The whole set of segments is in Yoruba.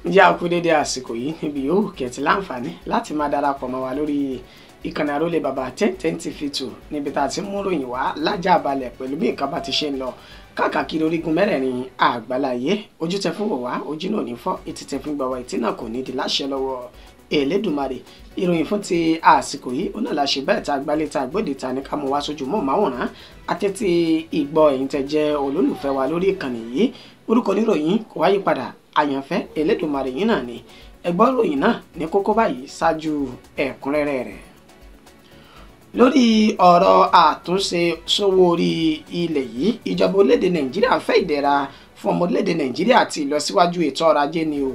Ǹjẹ́ a kú dédé àsìkò yìí níbi yòówù kẹ̀tì láǹfààní láti máa darapọ̀ mọ́ wa lórí ìkànnì Àrólé Bàbá 1010 TV 2 níbi tá a ti mú ròyìn wá lájà balẹ̀ pẹ̀lú bí nǹkan bá ti ṣe ń lọ káàkiri orígun mẹ́rẹ̀ẹ̀rin àgbáláyé. Ojú tẹ fún wò wá, ojú náà ní fọ́, etí tẹ fún gbà wá, etí náà kò ní di láṣẹ lọ́wọ́ Elédùmarè. Ìròyìn fún ti àsìkò yìí ó náà la ṣe bẹ́ẹ̀ tá a gbálẹ̀ tá a gbòde ta ní ká mú wá sójú mọ́ máwòrán àtẹ́tí ìgbọ́ ẹ̀yin tẹ́ jẹ́ olólùfẹ́ wa lórí ìkànnì yìí. Orúkọ oníròyìn kò wáyé padà, Àyànfẹ́ Elédùmarè yìí náà ni. Ẹ gbọ́ ìròyìn náà ní kókó báyìí ṣáájú ẹ̀kúnrẹ́rẹ́ rẹ̀. Lórí ọ̀rọ̀ àtúnṣe sówó orí ilẹ̀ yìí, ìjọba orílẹ̀-èdè Nàìjíríà fẹ́ ìdẹ̀ra fún ọmọ orílẹ̀-èdè Nàìjíríà àti ìlọsíwájú ètò ọrọ̀ ajé ni o.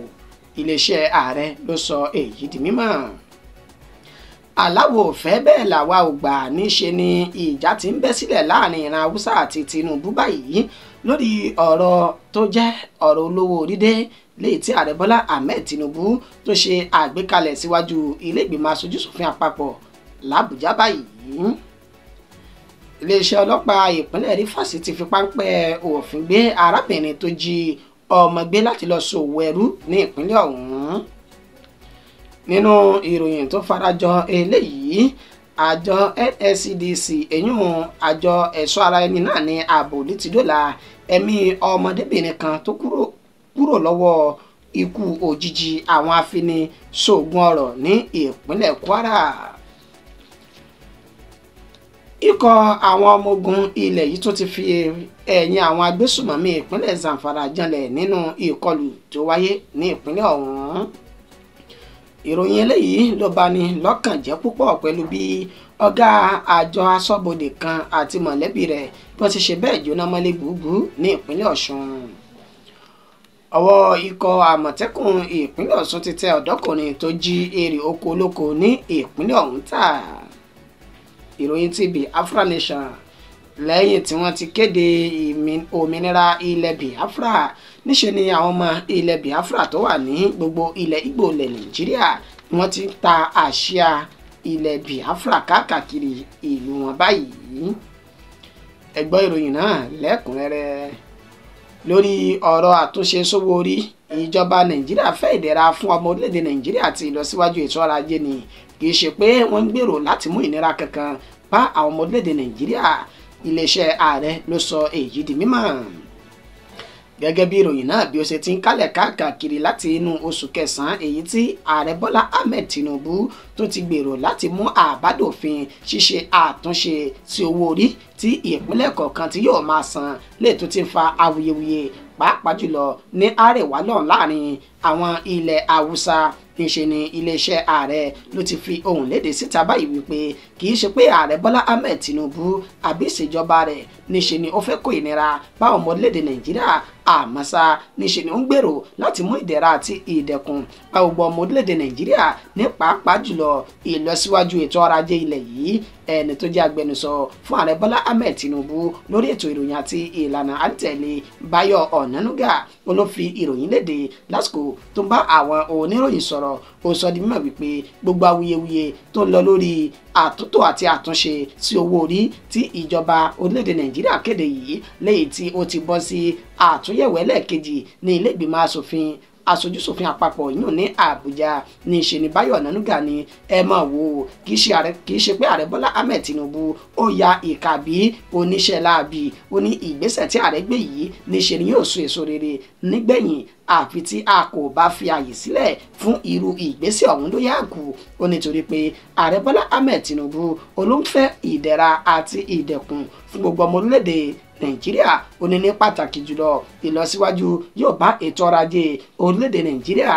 Iléeṣẹ́ ààrẹ ló sọ èyí di mímọ̀. Aláwọ̀ òfẹ́ bẹ́ẹ̀ làwa ò gbà, níṣe ni ìjà ti ń bẹ́ sílẹ̀ láàrin ìran Haúsá àti Tinubu báyìí lórí ọ̀rọ̀ tó jẹ́ ọ̀rọ̀ olówó orídé léyìí tí ààrẹ Bọ́lá Ahmed Tinubu tó ṣe àgbékalẹ̀ síwájú ilé ìgbìmọ̀ aṣojúṣòfin àpapọ̀ l'Àbújá báyìí. Iléeṣẹ́ ọlọ́pàá ìpínlẹ̀ Rivers ti fi páńpẹ́ òfin gbé arábìnrin tó jí ọmọ gbé láti lọ ṣòwò ẹrú ní ìpínlẹ̀ ọ̀hún. Nínú ìròyìn tó farajọ eléyìí, àjọ NSCDC èyún àjọ ẹ̀ṣọ́ ara ẹni náà ní ààbò ní ti dóòlà ẹ̀mí ọmọdébìnrin kan tó kúrò lọ́wọ́ ikú òjijì àwọn afiniṣògùn ọrọ̀ ní ìpínlẹ̀ Kwara. Ikọ̀ àwọn ọmọ ogun ilẹ̀ yìí tún ti fi ẹ̀yìn àwọn agbésùmọ̀mí ìpínlẹ̀ Zamfara janlẹ̀ nínú ìkọlù tó wáyé ní ìpínlẹ̀ ọ̀hún. Ìròyìn eléyìí ló bani lọ́kàn jẹ́ púpọ̀ pẹ̀lú bí ọ̀gá àjọ aṣọ́bodè kan àti mọ̀lẹ́bí rẹ̀ bí wọ́n ti ṣe bẹ́ẹ̀ jóná mọ́lé gbùgbù ní ìpínlẹ̀ Ọ̀ṣun. Ọwọ́ ikọ̀ àmọ̀tẹ́kùn ìpínlẹ̀ Ọ̀ṣun ti tẹ ọ̀dọ́kùnrin tó jí èrè oko olóko ní ìpínlẹ̀ ọ̀hún tà. Ìròyìn ti Biafra Nation, lẹ́yìn tí wọ́n ti kéde òmìnira ilẹ̀ Biafra, níṣe ni àwọn ọmọ ilẹ̀ Biafra tó wà ní gbogbo ilẹ̀ Ìgbò ilẹ̀ Nàìjíríà wọ́n ti ń ta àsíá ilẹ̀ Biafra káàkiri ìlú wọn báyìí. Ẹ gbọ́ ìròyìn náà lẹ́kùnrẹ́rẹ́. Lórí ọ̀rọ̀ àtúnṣe sówó orí, ìjọba Nàìjíríà fẹ́ ìdẹ̀ra fún ọmọ orílẹ̀-èdè Nàìjíríà àti ìlọsíwájú ètò ọrọ̀ ajé ni, kì í ṣe pé wọ́n ń gbèrò láti mú ìnira kankan bá àwọn ọmọ orílẹ̀-èdè Nàìjíríà. Iléeṣẹ́ ààrẹ ló sọ èyí di mímọ̀. Gẹ́gẹ́ bí ìròyìn náà bí ó ṣe ti ń kálẹ̀ káàkiri láti inú oṣù kẹsàn-án èyí tí ààrẹ Bọ́lá Ahmed Tinubu tó ti gbèrò láti mú àbádòfin ṣíṣe àtúnṣe sí owó orí tí ìpínlẹ̀ kọ̀ọ̀kan tí yóò máa san lè tó ti fa awuyewuye pàápàá jùlọ ní àríwá lọ́hùn láàrin àwọn ilẹ̀ Haúsá. Níṣe ni iléeṣẹ́ ààrẹ ló ti fi ohùn léde síta báyìí wípé kì í ṣe pé ààrẹ Bọ́lá Ahmed Tinubu àbí ìṣèjọba rẹ̀ níṣe ni ó fẹ́ kó ìnira bá ọmọ orílẹ̀-èdè Nàìjíríà, àmọ́ ṣá níṣe ni ó ń gbèrò láti mú ìdẹ̀ra àti ìdẹ̀kùn bá gbogbo ọmọ orílẹ̀-èdè Nàìjíríà ní pàápàá jùlọ ìlọsíwájú ètò ọrọ̀ ajé ilẹ̀ yìí. Ẹni tó jẹ́ agbẹnusọ fún ààrẹ Bọ́lá Ahmed Tinubu lórí ètò ìròyìn àti ìlànà àtẹ̀lé Báyọ̀ Ọ̀nànúgà ó ló fi ìròyìn léde lásìkò tó ń bá àwọn oníròyìn sọ̀rọ̀. Ó sọ di mímọ̀ wípé gbogbo awuyewuye tó ń lọ lórí àtúntò àti àtúnṣe sí owó orí tí ìjọba orílẹ̀-èdè Nàìjíríà kéde yìí lẹ́yìn tí ó ti bọ́ sí àtúnyẹ̀wò ẹlẹ́ẹ̀kejì ní ilé ìgbìmọ̀ asòfin aṣojúṣòfin àpapọ̀ yìí ní Àbújá. Ní ṣe ni Báyọ̀ Ọ̀nànúgà ni ẹ máa wò ó, kì í ṣe pé ààrẹ Bọ́lá Ahmed Tinubu ó ya ìkà bí oníṣẹ́ láabi. Ó ní ìgbésẹ̀ tí ààrẹ gbé yìí níṣe ni yóò so èso rere nígbẹ̀yìn àfi tí a kò bá fi àyè sílẹ̀ fún irú ìgbésẹ̀ ọ̀hún ló yá kù. Ó nítorí pé ààrẹ Bọ́lá Ahmed Tinubu olóńfẹ́ ìdẹ̀ra àti ìdẹ̀kùn fún gbogbo ọmọ orílẹ̀-èdè Nàìjíríà. Ó ní ní pàtàkì jùlọ ìlọsíwájú yóò bá ètò ọrọ̀ ajé orílẹ̀-èdè Nàìjíríà.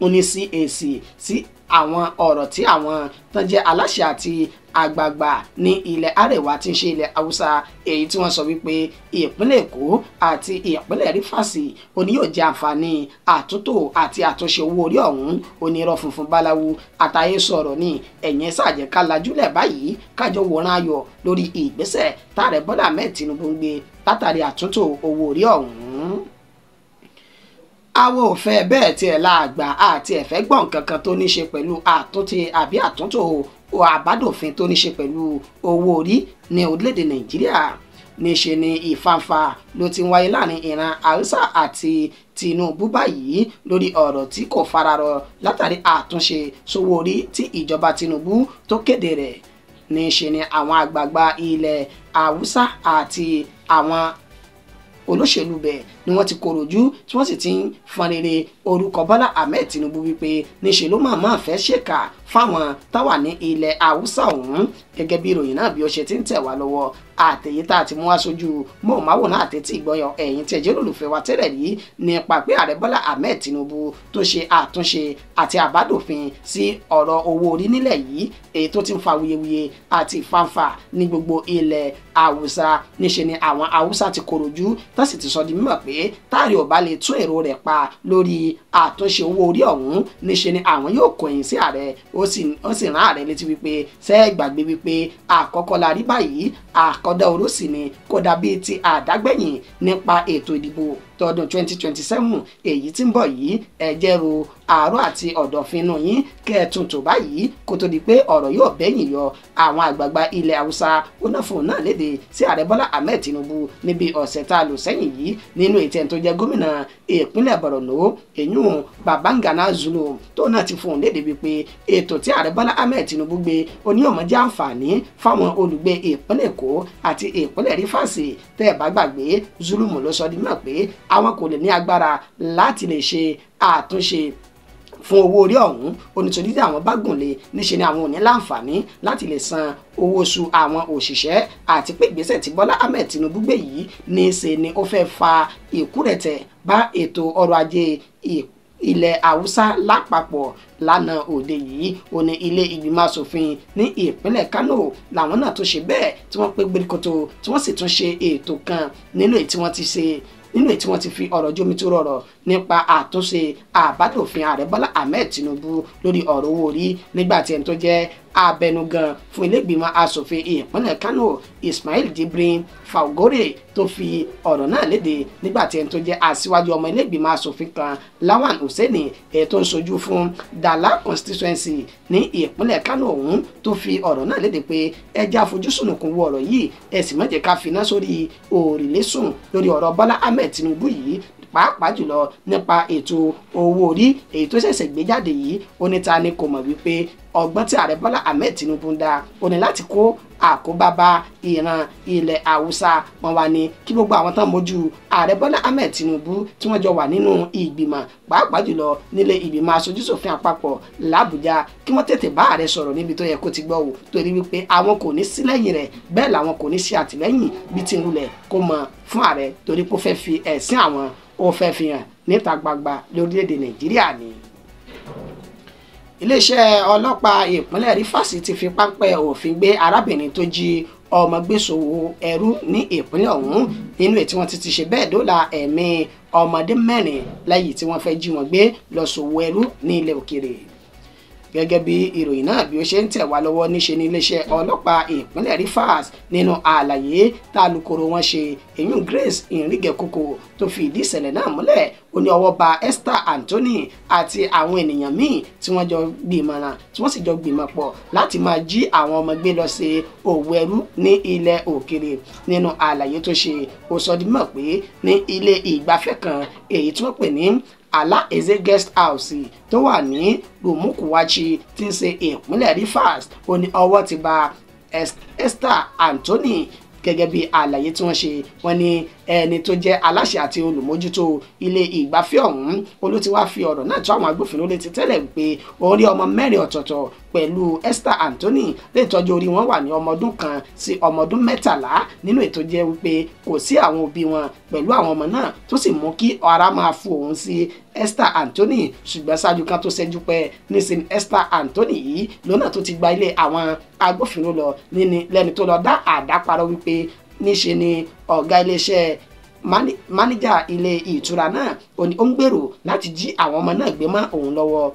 Ó ní sí èsì sí àwọn ọ̀rọ̀ tí àwọn tán jẹ́ aláṣẹ àti àgbààgbà ní ilẹ̀ Àríwá tí ń ṣe ilẹ̀ Haúsá èyí tí wọ́n sọ wípé ìpínlẹ̀ Èkó àti ìpínlẹ̀ Rífàsì òní yóò jẹ àǹfààní àtúntò àti àtúnṣe owó orí ọ̀hún. Onírọ̀ funfun báláwo àtàyè sọ̀rọ̀ ní ẹ̀yìn sàjẹ́ ká lajúlẹ̀ báyìí kájọ wòran ayọ̀ lórí ìgbésẹ̀ tààrẹ Bọ́lá Ahmed Tinubu ń gbé látàrí àtúntò owó orí ọ̀hún. Àwọn ò fẹ́ bẹ́ẹ̀ tiẹ̀ láàgbà àti ẹ̀fẹ́ gbọ̀n kankan tó ní ṣe pẹ̀lú àtúntì àbí àtúntò àbádòfin tó ní ṣe pẹ̀lú owó orí ní orílẹ̀-èdè Nàìjíríà. Níṣe ni ìfàǹfà ló ti ń wáyé láàrin ìran Haúsá àti Tinubu báyìí lórí ọ̀rọ̀ tí kò fararọ látàrí àtúnṣe sówó orí tí ìjọba Tinubu tó kéde rẹ̀. Níṣe ni àwọn àgbààgbà ilẹ̀ Haúsá àti àwọn olóṣèlú bẹ̀ ni wọ́n ti korojú tí wọ́n sì ti ń fọn rere orúkọ Bọ́lá Ahmed Tinubu wípé níṣe ló máa fẹ́ ṣèkà fáwọn táwà ní ilẹ̀ Haúsá ọ̀hún. Gẹ́gẹ́ bí ìròyìn náà bí ó ṣe ti ń tẹ̀ wá lọ́wọ́ àtẹ̀yí tá a ti mú wá sójú móhùnmáwòrán àtẹ̀tí ìgbọ́yọ̀ ẹ̀yìn tí ẹ̀jẹ̀ olólùfẹ́ wa tẹ́lẹ̀ rí nípa pé ààrẹ Bọ́lá Ahmed Tinubu tó ṣe àtúnṣe àti àbádòfin sí ọ̀rọ̀ owó orí nílẹ̀ yìí, èyí tó ti ń fa wuyewuye àti ìfàǹfà ní gbogbo ilẹ̀ Haúsá. Níṣe ni àwọn Haúsá ti korojú tó sì ti sọ di mímọ̀ pé táàrí ò bá lè tún èrò rẹ̀ pa lórí àtúnṣe owó orí ọ̀hún, níṣe ni àwọn yóò kọ̀yìn sí ààrẹ. Ó sì rán ààrẹ létí wípé ṣé ẹ gbàgbé wípé àkọ́kọ́ la rí báyìí, àkọ́dá oró sì ni kó dàbí ti àdágbẹ̀yìn nípa ètò ìdìbò tọdún 2027 èyí tí ń bọ̀ yìí. Ẹ jẹ́ ro àárọ̀ àti ọ̀dọ̀fin inú yín kẹ́ ẹ tún tò báyìí kó tó di pé ọ̀rọ̀ yóò bẹ́yìn yọ. Àwọn àgbààgbà ilẹ̀ Haúsá ó náà fún un náà léde sí ààrẹ Bọ́lá Ahmed Tinubu níbi ọ̀sẹ̀ tá a lò sẹ́yìn yìí nínú ètò ẹni tó jẹ́ gómìnà ìpínlẹ̀ Borno èyún Babangana Zulum tó náà ti fún un léde wípé ètò tí ààrẹ Bọ́lá Ahmed Tinubu gbé oníyọ̀mọ́ jẹ́ àǹfààní fáwọn olùgbé ìpínlẹ̀ Èkó àti ìpínlẹ̀ Rivers. Tẹ́ ẹ̀ bá gbàgbé, Zulum ló sọ di mímọ̀ pé àwọn kò lè ní agbára láti lè ṣe àtúnṣe fún owó orí ọ̀hún, onítorí tí àwọn bá gùn lé níṣe ni àwọn ò ní láǹfààní láti lè san owó oṣù àwọn òṣìṣẹ́, àti pé ìgbésẹ̀ tí Bọ́lá Ahmed Tinubu gbé yìí níṣe ni ó fẹ́ fa ìkúrẹ̀tẹ̀ bá ètò ọrọ̀ ajé ilẹ̀ Haúsá lápapọ̀. Lánàá òde yìí ó ní ilé ìgbìmọ̀ asòfin ní ìpínlẹ̀ Kano làwọn náà tó ṣe bẹ́ẹ̀ tí wọ́n pé gbèrìkòtò tí wọ́n sì tún ṣe ètò kan nínú èyí tí wọ́n ti ṣe nínú èyí tí wọ́n ti fi ọ̀rọ̀ jomitoro ọ̀rọ̀ nípa àtúnṣe àbádòfin ààrẹ Bọ́lá Ahmed Tinubu lórí ọ̀rọ̀ owó orí, nígbà tí ẹni tó jẹ́ abẹnugan fún ilégbìmọ̀ asòfin ìpínlẹ̀ Kano Ismail Jibrin Falgore tó fi ọ̀rọ̀ náà léde, nígbà tí ẹni tó jẹ́ aṣíwájú ọmọ ilégbìmọ̀ asòfin kan Lawan Hussaini èyí tó ń sojú fún Dala constituency ní ìpínlẹ̀ Kano ọ̀hún tó fi ọ̀rọ̀ náà léde pé ẹ jẹ́ àfojúsùnùkùn wo ọ̀rọ̀ yìí, ẹ sì má jẹ́ ká finá sórí òrìlé sùn lórí ọ̀rọ̀ Bọ́lá Ahmed Tinubu yìí, pàápàá jùlọ nípa ètò owó orí èyí tó ṣẹ̀ṣẹ̀ gbé jáde yìí. Ó ní ta ni kò mọ̀ wípé ọgbọ́n tí ààrẹ Bọ́lá Ahmed Tinubu ń dá ó ní láti kó àkóbá bá ìran ilẹ̀ Haúsá. Wọn wá ní kí gbogbo àwọn tán mójú ààrẹ Bọ́lá Ahmed Tinubu tí wọ́n jọ wà nínú ìgbìmọ̀ pàápàá jùlọ nílé ìgbìmọ̀ aṣojúṣòfin àpapọ̀ làbújá kí wọ́n tètè bá ààrẹ sọ̀rọ̀ níbi tó yẹ kó ti gbọ́ wò, torí wípé àwọn kò ní sí lẹ́yìn rẹ̀, bẹ́ẹ̀ làwọn kò ní sí àtìlẹ́yìn bí ti ń lulẹ̀ kó mọ fún ààrẹ, torí pé ó fẹ́ fi ẹ̀sìn àwọn ó fẹ́ fi hàn níta gbangba lórílẹ̀‐èdè Nàìjíríà ni. Iléeṣẹ́ ọlọ́pàá ìpínlẹ̀ Rivers ti fi páńpẹ́ òfin gbé arábìnrin tó jí ọmọ gbé ṣòwò ẹrú ní ìpínlẹ̀ ọ̀hún nínú èyí tí wọ́n ti ṣe bẹ́ẹ̀ dóòlà ẹ̀mí ọmọdé mẹ́rin lẹ́yìn tí wọ́n fẹ́ jí wọn gbé lọ ṣòwò ẹrú ní ilẹ̀ òkèèrè. Gẹ́gẹ́ bí ìròyìn náà bí ó ṣe ń tẹ̀ wá lọ́wọ́, níṣe ní iléeṣẹ́ ọlọ́pàá ìpínlẹ̀ Rivers nínú àlàyé tá alukoro wọn ṣe èyún Grace Ìrìngẹ̀koko tó fi ìdí ìṣẹ̀lẹ̀ náà múlẹ̀. Ó ní ọwọ́ ba Esther Anthony àti àwọn ènìyàn míì tí wọ́n jọ gbìmọ̀ràn tí wọ́n sì jọ gbìmọ̀ pọ̀ láti máa jí àwọn ọmọ gbé lọ ṣe òwò ẹrú ní ilẹ̀ òkèèrè. Nínú àlàyé tó ṣe, ó sọ di mímọ̀ pé ní ilé ìgbafẹ́ kan èyí tí wọ́n pè ní Ala Eze Guest House tó wà ní Rumukuwachi tí ń ṣe ìpínlẹ̀ Rivers, ó ní ọwọ́ ti ba Esther Anthony. Gẹ́gẹ́ bí àlàyé tí wọ́n ṣe, wọ́n ní ẹni tó jẹ́ aláṣẹ àti olùmójútó ilé ìgbafẹ́ ọ̀hún olú ti wá fi ọ̀rọ̀ náà tó àwọn agbófinró létí tẹ́lẹ̀ wípé òun rí ọmọ mẹ́rin ọ̀tọ̀ọ̀tọ̀ pẹ̀lú Esther Anthony lè tọ́jú orí wọn wà ní ọmọ ọdún 1 sí ọmọ ọdún 13 nínú ètò jẹ́ wípé kò sí àwọn òbí wọn pẹ̀lú àwọn ọmọ náà, tó sì mú kí ara máa fu òun sí Esther Anthony. Ṣùgbọ́n ṣáájú kan tó ṣẹ́jú pẹ́ nísìnyí Esther Anthony yìí lọ́nà tó ti gba ilé àwọn agbófinró lọ lẹ́ni tó lọ dá àdáparọ́ wípé níṣe ni ọ̀gá iléeṣẹ́ máníjà ilé ìtura náà ó ní ó ń gbèrò láti jí àwọn ọmọ náà gbé mọ́ òun lọ́wọ́.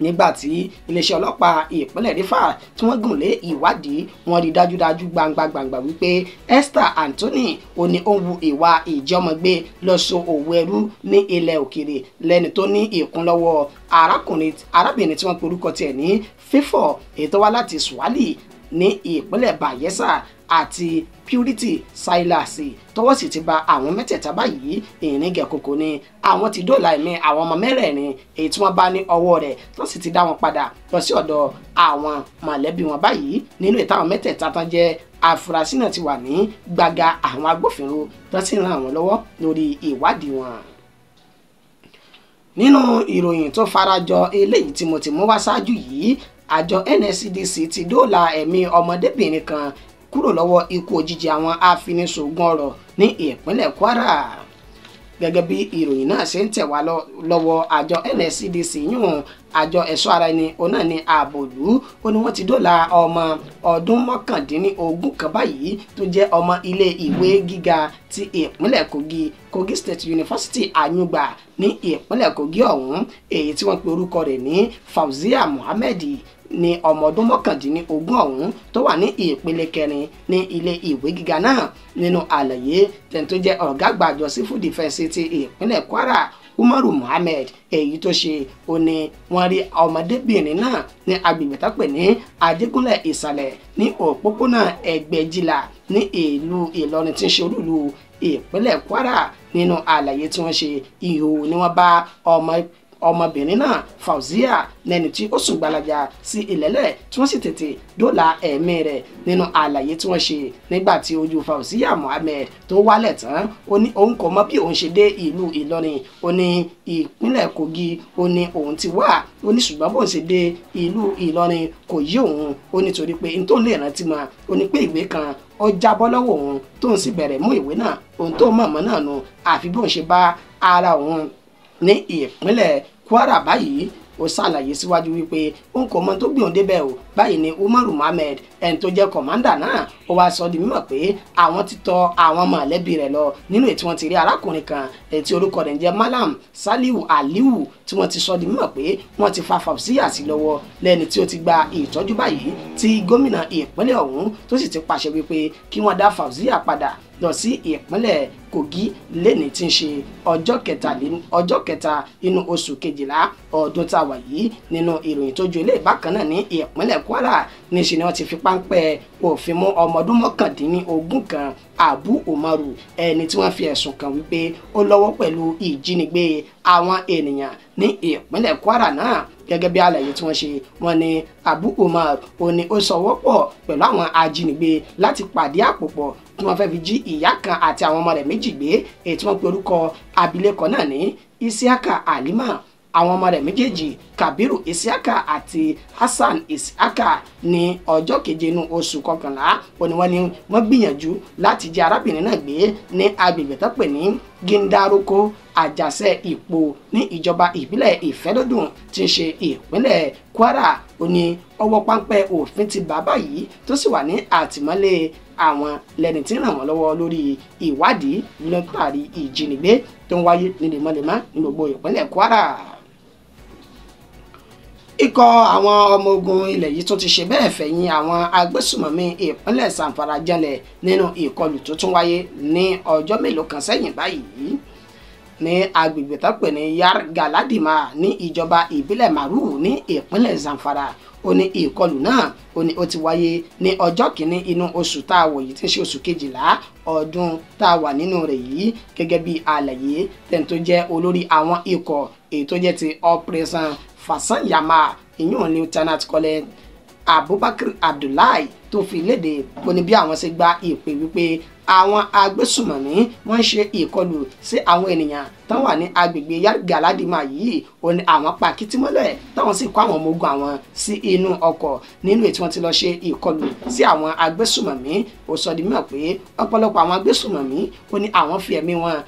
Nígbà tí iléeṣẹ́ ọlọ́pàá ìpínlẹ̀ Rivers tí wọ́n gùn lé ìwádìí, wọ́n rí dájúdájú gbangba gbangba wípé Esther Anthony ó ní ó ń wu ìwà ìjọmọgbé lọ so òwò ẹrú ní ilẹ̀ òkèèrè lẹ́ni tó ní ìkúnlọ́wọ́ arábìnrin tí wọ́n pe orúkọ tiẹ̀ ní Fífọ̀ èyí tó wá láti Swahili ní ìpínlẹ̀ Bayelsa àti Purity Silas. Tọwọ́ sì ti ba àwọn mẹ́tẹ̀ẹ̀ta báyìí. Ìrìngẹ̀ kòkò ni àwọn ti dóòlà ẹ̀mí àwọn ọmọ mẹ́rẹ̀ẹ̀rin èyí tí wọ́n bá ní ọwọ́ rẹ̀, tó sì ti dá wọn padà lọ sí ọ̀dọ̀ àwọn mọ̀lẹ́bí wọn báyìí. Nínú ìtàwọn mẹ́tẹ̀ẹ̀ta tán jẹ́ afurasí náà ti wà ní gbàgà àwọn agbófinró tó sì ràn wọ́n lọ́wọ́ lórí ìwádìí wọn. Nínú ìròyìn tó farajọ eléyìí tí mo ti mú wá ṣáájú yìí, àjọ NSCDC ti dóòlà ẹ̀mí ọmọdébìnrin kan kúrò lọ́wọ́ ikú òjijì àwọn afiniṣògùn ọrọ̀ ní ìpínlẹ̀ Kwara. Gẹ́gẹ́ bí ìròyìn náà ṣe ń tẹ̀ wá lọ́wọ́, àjọ NSCDC yún àjọ ẹ̀ṣọ́ ara ẹni òun náà ní ààbòlú ó ní wọ́n ti dóòlà ọmọ ọdún 19 kan báyìí tó jẹ́ ọmọ ilé ìwé gíga ti ìpínlẹ̀ Kogi, Kogi State University Anyugba ní ìpínlẹ̀ Kogi ọ̀hún, èyí tí wọ́n pe orúkọ rẹ̀ ní Fauzia Muhammed ní ọmọ ọdún 19 ọ̀hún tó wà ní ìpele kẹrin ní ilé ìwé gíga náà. Nínú àlàyé tẹni tó jẹ́ ọ̀gá àgbà àjọ Civil Defence ti ìpínlẹ̀ Kwara, Umaru Muhammed, èyí tó ṣe ó ní wọ́n rí ọmọdébìnrin náà ní agbègbè tó pè ní Ajégúnlẹ̀ Ìsàlẹ̀ ní òpópónà Ẹgbẹ̀jìlá ní ìlú Ìlọrin tí ń ṣe olúìlú ìpínlẹ̀ Kwara. Nínú àlàyé tí wọ́n ṣe, ìhòòhò ni wọ́n bá ọmọbìnrin náà Fauzia lẹ́ni tí ó sùn gbalaja sí ilẹ̀lẹ̀ tí wọ́n sì tètè dóòlà ẹ̀mí rẹ̀. Nínú àlàyé tí wọ́n ṣe nígbà tí ojú Fauzia Muhammed tó wálẹ̀ tán, ó ní òun kò mọ bí òun ṣe dé ìlú Ìlọrin, ó ní ìpínlẹ̀ Kogi ó ní òun ti wá, ó ní ṣùgbọ́n bóun ṣe dé ìlú Ìlọrin kò yé òun, ó ní torí pé n tó lè rántí mọ́, ó ní pé ìwé kan ó jábọ́ lọ́wọ́ òun tóun sì bẹ̀rẹ̀ mú ìwé náà, òun tó mọ̀mọ́ náà nu, àfi bóun ṣe bá ara òun ní ìpínlẹ̀ Kwara báyìí. Ó ṣàlàyé síwájú wípé òun kò mọ tó gbé òun débẹ̀ o. Báyìí ni Umaru Muhammed, ẹni tó jẹ́ kọ̀mándà náà, ó wá sọ di mímọ̀ pé àwọn ti tọ àwọn mọ̀lẹ́bí rẹ̀ lọ nínú ètí wọ́n ti rí arákùnrin kan ètí orúkọ rẹ̀ ń jẹ́ Malam Saliu Aliu tí wọ́n ti sọ di mímọ̀ pé wọ́n ti fa Fauzia sí lọ́wọ́ lẹ́ni tí ó ti gba ìtọ́jú báyìí, tí gómìnà ìpínlẹ̀ ọ̀hún tó sì ti pàṣẹ wípé kí wọ́n dá Fauzia padà lọ sí ìpínlẹ̀ Kogi lẹ́ni tí ń ṣe ọjọ́ kẹta inú oṣù kejìlá ọdún tá a wà yìí. Nínú ìròyìn tó ju ilé bákan náà ní ìpínlẹ̀ Kwara, níṣẹ́ ni wọ́n ti fi páńpẹ́ òfin mú ọmọ ọdún 19 kan Abu Umaru, ẹni tí wọ́n fi ẹ̀sùn kàn wípé ó lọ́wọ́ pẹ̀lú ìjínigbé àwọn ènìyàn ní ìpínlẹ̀ Kwara náà. Gẹ́gẹ́ bí àlàyé tí wọ́n ṣe, wọ́n ní Abu Umar ó ní ó sọwọ́pọ̀ pẹ̀lú àwọn ajínigbé láti pàdé àpòpọ̀ tí wọ́n fẹ́ fi jí ìyá kan àti àwọn ọmọ rẹ̀ méjì gbé, èyí tí wọ́n pe orúkọ abilékọ náà ní Isiaka Halima, àwọn ọmọ rẹ̀ méjèèjì Kabiru Isiaka àti Hassan Isiaka. Ní ọjọ́ keje inú oṣù kọkànlá ó ní wọ́n ní wọ́n gbìyànjú láti jí arábìnrin náà gbé ní agbègbè tó pè ní Gindaroko Àjàṣẹ́ Ìpò ní ìjọba ìbílẹ̀ Ìfẹ́lódùn tí ń ṣe ìpínlẹ̀ Kwara. Ó ní ọwọ́ páńpẹ́ òfin ti bá báyìí tó sì wà ní àtìmọ́lé àwọn lẹ́ni tí ń ràn wọ́n lọ́wọ́ lórí ìwádìí látàrí ìjínigbé tó ń wáyé ní lemọ́lemọ́ ní gbogbo ìpínlẹ̀ Kwara. Ikọ̀ àwọn ọmọ ogun ilẹ̀ yìí tún ti ṣe bẹ́ẹ̀ fẹ̀yìn àwọn agbésùmọ̀mí ìpínlẹ̀ Zamfara janlẹ̀ nínú ìkọlù tó tún wáyé ní ọjọ́ mélòó kan sẹ́yìn báyìí ní agbègbè tó pè ní Yar Galadima ní ìjọba ìbílẹ̀ Maru ní ìpínlẹ̀ Zamfara. Ó ní ìkọlù náà ó ní ó ti wáyé ní ọjọ́ kìíní inú oṣù tá a wọ̀ yìí tí ń ṣe oṣù kejìlá ọdún tá a wà nínú rẹ̀ yìí. Gẹ́gẹ́ bí àlàyé tẹni tó jẹ́ olórí àwọn ikọ̀ èyí tó jẹ́ ti Operation Fasanyama, ìyún Lieutenant Colonel Abubakar Abdullahi tó fi léde, ó ní bí àwọn ṣe gba ìpè wípé àwọn agbésùmọ̀mí wọ́n ń ṣe ìkọlù sí àwọn ènìyàn tán wà ní agbègbè Yar Galadima yìí, ó ní àwọn pa kìtìmọ́lẹ̀ táwọn sì kó àwọn ọmọ ogun àwọn sí inú ọkọ̀ nínú ètí wọ́n ti lọ ṣe ìkọlù sí àwọn agbésùmọ̀mí. Ó sọ di mímọ̀ pé ọ̀pọ̀lọpọ̀ àwọn agbésùmọ̀mí ó ní àwọn fi ẹ̀mí wọn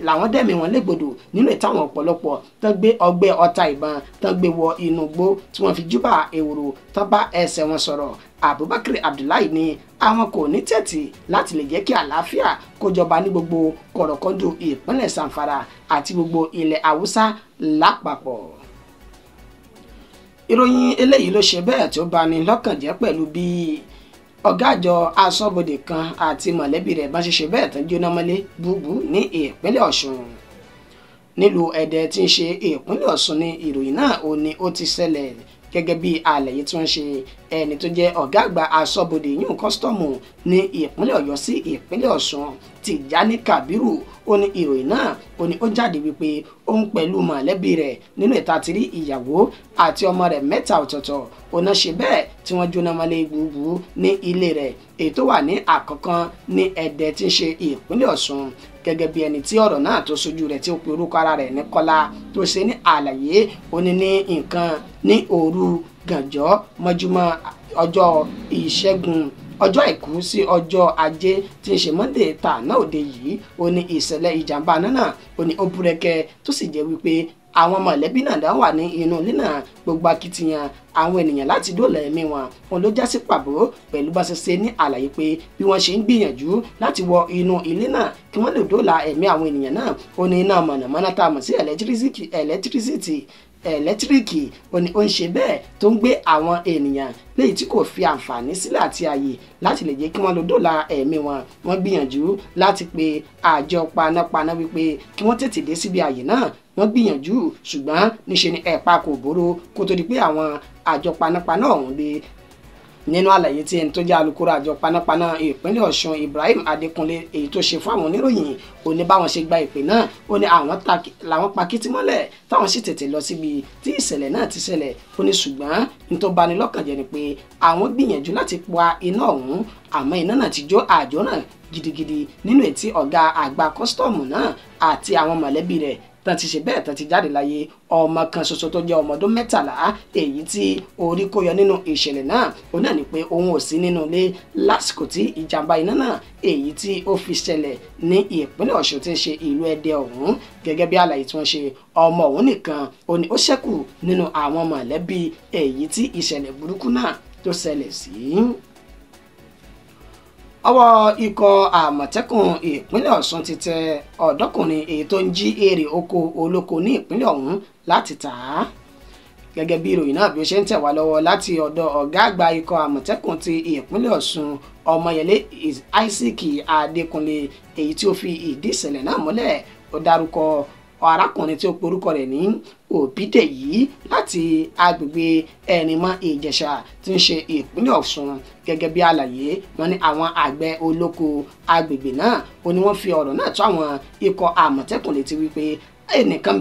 làwọn dẹ̀mí wọn légbodò nínú ìtàwọn ọ̀pọ̀lọpọ̀ tán gbé ọgbẹ́ ọta ìbọn tán gbé wọ inú igbó tí wọ́n fi júbà ehoro tán bá ẹsẹ̀ wọn sọ̀rọ̀. Abubakar Abdullahi ní àwọn kò ní tẹ̀tì láti lè jẹ́ kí àlàáfíà kó jọba ní gbogbo kọ̀rọ̀kọ́ndù ìpínlẹ̀ Zamfara àti gbogbo ilẹ̀ Haúsá lápapọ̀. Ìròyìn eléyìí ló ṣe bẹ́ẹ̀ tó bani lọ́kàn jẹ́ pẹ̀lú bí ọ̀gá àjọ aṣọ́bodè kan àti mọ̀lẹ́bí rẹ̀ bá ṣe ṣe bẹ́ẹ̀ tán jóná mọ́lé búbú ní ìpínlẹ̀ Ọ̀ṣun. Nílùú Ẹdẹ tí ń ṣe ìpínlẹ̀ Ọ̀ṣun ní ìròyìn náà ó ní ó ti ṣẹlẹ̀ Gẹ́gẹ́ bí àlàyé tí wọ́n ṣe, ẹni tó jẹ́ ọ̀gá àgbà aṣọ́bodè yún kọ́sítọ́ọ̀mù ní ìpínlẹ̀ Ọ̀yọ́ sí ìpínlẹ̀ Ọ̀ṣun, Tìjání Kàbírù, ó ní ìròyìn náà ó ní ó jáde wípé òun pẹ̀lú mọ̀lẹ́bí rẹ̀ nínú ìta ti rí ìyàwó àti ọmọ rẹ̀ 3 ọ̀tọ̀ọ̀tọ̀ ọ̀nà ṣe bẹ́ẹ̀ tí wọ́n jóná mọ́lé gbùgbù ní ilé rẹ̀ èyí tó wà ní Àkànkàn ní Ẹdẹ tí ń ṣe ìpínlẹ̀ Ọ̀ṣun. Gẹ́gẹ́ bí ẹni tí ọ̀rọ̀ náà tó sojú rẹ̀ tí ó pe orúkọ ara rẹ̀ ní Kọ́lá tó ṣe ní àlàyé, ó ní ní nǹkan ní òru gànjọ́ mọ́júmọ́ ọjọ́ Ìṣẹ́gun ọjọ́ Àìkú sí ọjọ́ Ajé tí ń ṣe Monday tàná òde yìí, ó ní ìṣẹ̀lẹ̀ ìjàmbá náà ó ní ó búrẹ́kẹ́ tó sì jẹ́ wípé àwọn mọ̀lẹ́bí náà dá wà ní inú ilé náà. Gbogbo akitiyan àwọn ènìyàn láti dóòlà ẹ̀mí wọn òun ló já sí pàbó pẹ̀lú bá ṣe ṣe ní àlàyé pé bí wọ́n ṣe ń gbìyànjú láti wọ inú ilé náà kí wọ́n lè dóòlà ẹ̀mí àwọn ènìyàn náà. Ó ní iná mọ̀nàmọ́ná tá a mọ̀ sí ẹlẹ́tíríkì ó ní ó ń ṣe bẹ́ẹ̀ tó ń gbé àwọn ènìyàn léyìí tí kò fi àǹfààní sílẹ̀ àti ààyè láti lè jẹ́ kí wọ́n lọ dóòlà ẹ̀mí wọn. Wọ́n gbìyànjú láti pe àjọ panápaná wípé kí wọ́n tètè dé síbi ààyè náà. Wọ́n gbìyànjú ṣùgbọ́n níṣe ni ẹ̀pa kò bóró kó tó di pé àwọn àjọ panápaná ọ̀hún dé. Nínú àlàyé tí ẹni tó jẹ́ alukoro àjọ panápaná ìpínlẹ̀ Ọ̀ṣun Ibrahim Adékúnlé èyí tó ṣe fún àwọn oníròyìn, ó ní báwọn ṣe gba ìpè náà, ó ní àwọn làwọn pa kìtì mọ́lẹ̀ táwọn sì tètè lọ síbi tí ìṣẹ̀lẹ̀ náà ti ṣẹlẹ̀. Ó ní ṣùgbọ́n ní tó bani lọ́kàn jẹ́ ni pé àwọn gbìyànjú láti pa iná ọ̀hún, àmọ́ iná náà ti jó àjò náà gidigidi nínú ètí ọ̀gá àgbà kọ́sítọ́ọ̀mù náà àti àwọn mọ̀lẹ́bí rẹ̀ tán ti ṣe bẹ́ẹ̀ tán ti jáde láyé. Ọmọ kan ṣoṣo tó jẹ́ ọmọ ọdún 13 èyí tí orí kó yọ nínú ìṣẹ̀lẹ̀ náà, ó náà ní pé òun ò sí nínú ilé lásìkò tí ìjàmbá iná náà èyí tí ó fi ṣẹlẹ̀ ní ìpínlẹ̀ Ọ̀ṣun tí ń ṣe ìlú Ẹdẹ ọ̀hún. Gẹ́gẹ́ bí àlàyé tí wọ́n ṣe, ọmọ òun nìkan ó ní ó ṣẹ́kù nínú àwọn mọ̀lẹ́bí èyí tí ìṣẹ̀lẹ̀ burúkú náà tó ṣẹlẹ̀ sí. Ọwọ́ ikọ̀ Àmọ̀tẹ́kùn ìpínlẹ̀ Ọ̀ṣun ti tẹ ọ̀dọ́kùnrin èyí tó ń jí èrè oko olóko ní ìpínlẹ̀ ọ̀hún láti tà á. Gẹ́gẹ́ bí ìròyìn náà bí ó ṣe ń tẹ̀ wá lọ́wọ́ láti ọ̀dọ̀ ọ̀gá àgbà ikọ̀ Àmọ̀tẹ́kùn ti ìpínlẹ̀ Ọ̀ṣun Ọmọyẹlé Isaac Adékúnlé èyí tí ó fi ìdí ìṣẹ̀lẹ̀ náà múlẹ̀, ó dárúkọ arákùnrin tí ó porúkọ rẹ̀ ní Òbídèyí láti agbègbè Ẹ̀rìnmọ́ Ìjẹ̀ṣà tí ń ṣe ìpínlẹ̀ Ọ̀ṣun. Gẹ́gẹ́ bí àlàyé wọn ní àwọn àgbẹ̀ olóko agbègbè náà ó ní wọ́n fi ọ̀rọ̀ náà tó àwọn ikọ̀ Àmọ̀tẹ́kùn létí wípé ẹnìkan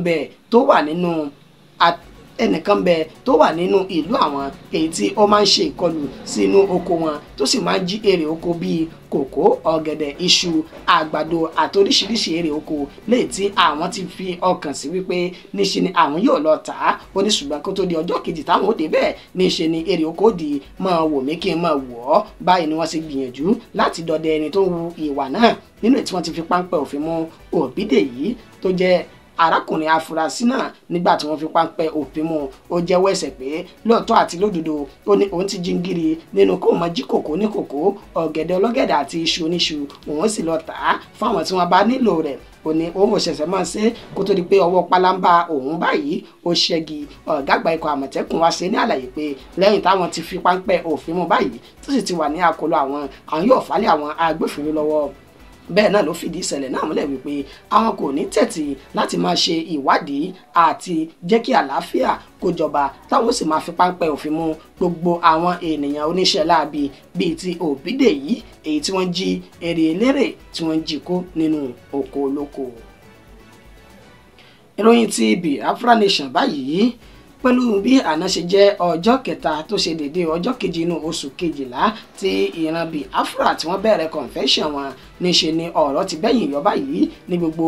bẹ tó wà nínú ìlú àwọn èyí tí ó máa ń ṣe ìkọlù sínú oko wọn tó sì máa ń jí èrè oko bíi kòkó, ọ̀gẹ̀dẹ̀, iṣu, àgbàdo àti oríṣiríṣi èrè oko léyìí tí àwọn ti fi ọkàn sí wípé níṣe ni àwọn yóò lọ tà á. Ó ní ṣùgbọ́n kó tó di ọjọ́ kejì táwọn ó débẹ̀ níṣe ni èrè oko di máa wò mí kí n máa wò ọ́. Báyìí ni wọ́n ṣe gbìyànjú láti dọdẹ ẹni tó ń hu ìwà náà nínú èyí tí wọ́n ti fi páńpẹ́ òfin mú Òbídèyí tó jẹ́ arákùnrin afurasí náà. Nígbà tí wọ́n fi páńpẹ́ òfin mú, ó jẹ́wọ́ ẹ̀ṣẹ̀ pé lóòótọ́ àti lódodo ó ní òun ti jíngiri nínú kó máa jí kòkó ní kòkó, ọ̀gẹ̀dẹ̀ ọlọ́gẹ̀dẹ̀ àti iṣu oníṣu, òun sì lọ tà á fáwọn tí wọ́n bá nílò rẹ̀. Ó ní òun ò ṣẹ̀ṣẹ̀ máa ṣe kó tó di pé ọwọ́ pálábá òun báyìí ó ṣẹ́gi. Ọ̀gá àgbà ikọ̀ Àmọ̀tẹ́kùn wá ṣe ní àlàyé pé lẹ́yìn táwọn ti fi páńpẹ́ òfin mú báyìí tó sì ti wà ní àkọlù àwọn, àwọn yóò fálẹ̀ àwọn agbófinró lọ́wọ́. Bẹ́ẹ̀ náà ló fìdí ìṣẹ̀lẹ̀ náà múlẹ̀ wípé àwọn kò ní tẹ̀tì láti máa ṣe ìwádìí àti jẹ́ kí àlàáfíà kó jọba, táwọn sì máa fi páńpẹ́ òfin mú gbogbo àwọn ènìyàn oníṣẹ́ láabi bíi ti Òbídèyí èyí tí wọ́n jí èrè elérè tí wọ́n jí kó nínú oko olóko. Ìròyìn ti Biafra Nation báyìí pẹ̀lú bí àná ṣe jẹ́ ọjọ́ kẹta tó ṣe déédéé ọjọ́ kejì inú oṣù kejìlá tí ìran Biafra tí wọ́n bẹ̀rẹ̀ convention wọn, níṣe ni ọ̀rọ̀ ti bẹ́yìn yọ báyìí ní gbogbo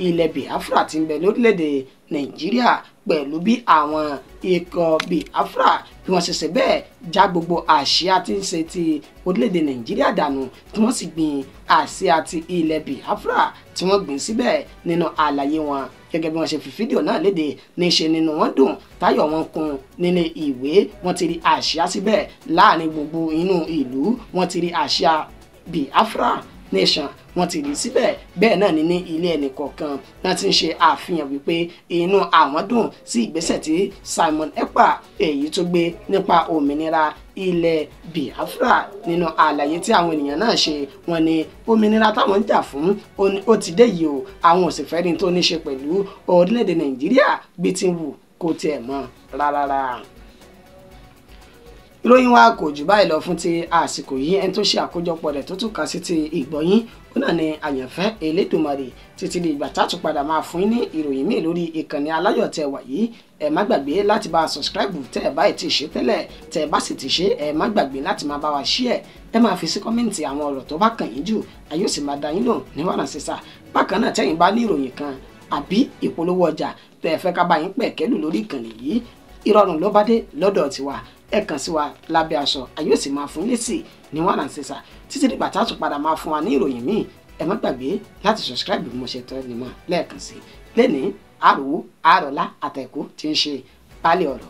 ilẹ̀ Biafra tí ń bẹ lórílẹ̀‐èdè Nàìjíríà pẹ̀lú bí àwọn ikọ̀ Biafra bí wọ́n ṣe ṣe bẹ́ẹ̀ já gbogbo àsíá tí ń ṣe ti orílẹ̀-èdè Nàìjíríà dànù tí wọ́n sì gbin àsíá ti ilẹ̀ Biafra tí wọ́n gbìn síbẹ̀. Nínú àlàyé wọn gẹ́gẹ́ bí wọ́n ṣe fi fídíò náà léde, níṣe nínú wọn dùn táyọ̀ wọn kún nílé ìwé, wọ́n ti rí àsíá síbẹ̀ láàrin gbogbo inú ìlú, wọ́n ti rí àsíá Biafra Nation wọ́n ti rí síbẹ̀. Bẹ́ẹ̀ náà ni ní ilé ẹnì kọ̀ọ̀kan náà ti ń ṣe àfihàn wípé inú àwọn dùn sí ìgbésẹ̀ tí Simon Ekpa èyí tó gbé nípa òmìnira ilẹ̀ Biafra. Nínú àlàyé tí àwọn ènìyàn náà ṣe, wọ́n ní òmìnira táwọn ń jà fún ó ti dé yìí o, àwọn ò sì fẹ́ ní tó ní ṣe pẹ̀lú orílẹ̀-èdè Nàìjíríà bí ti ń wù kó tiẹ̀ mọ́ rárá. Ìròyìn wa kò jù báyìí lọ fún ti àsìkò yìí. Ẹni tó ṣe àkójọpọ̀ rẹ̀ tó tún kà sí ti ìgbọ̀yìn ó náà ni Àyànfẹ́ Elédùmarè. Títí di ìgbà tá a tún padà máa fún yín ní ìròyìn míì lórí ìkànnì aláyọ̀ tẹ́ wà yìí, ẹ má gbàgbé láti bá a subscribe tẹ́ ẹ báyìí ti ṣe tẹ́lẹ̀, tẹ́ ẹ bá sì ti ṣe, ẹ má gbàgbé láti máa bá wa share, ẹ máa fi sí kọ́mẹ́ǹtì àwọn ọ̀rọ̀ tó bá kàn yín jù, a yóò sì máa dá yín lóhùn ní wàrà sísà. Bákan náà tẹ́yin bá ní ìròyìn kan àbí ìpolówó ọjà tẹ́ ẹ fẹ́ ká bá yín pẹ̀kẹ́lù lórí ìkànnì yìí, ìrọ̀rùn ló bá dé lọ́dọ̀ tiwa. Ẹ kàn sí wa lábẹ́ aṣọ, a yóò sì máa fún lésì ní wàrà sísà. Títí dìgbà tá a tún padà máa fún wa ní ìròyìn míì, ẹ má gbàgbé láti subscribe bí mo ṣe tọ́ ni mọ́ lẹ́ẹ̀kan sí lẹ́ni àròwó àrọ̀lá àtẹ̀kù tí ń ṣe baálé ọ̀rọ̀.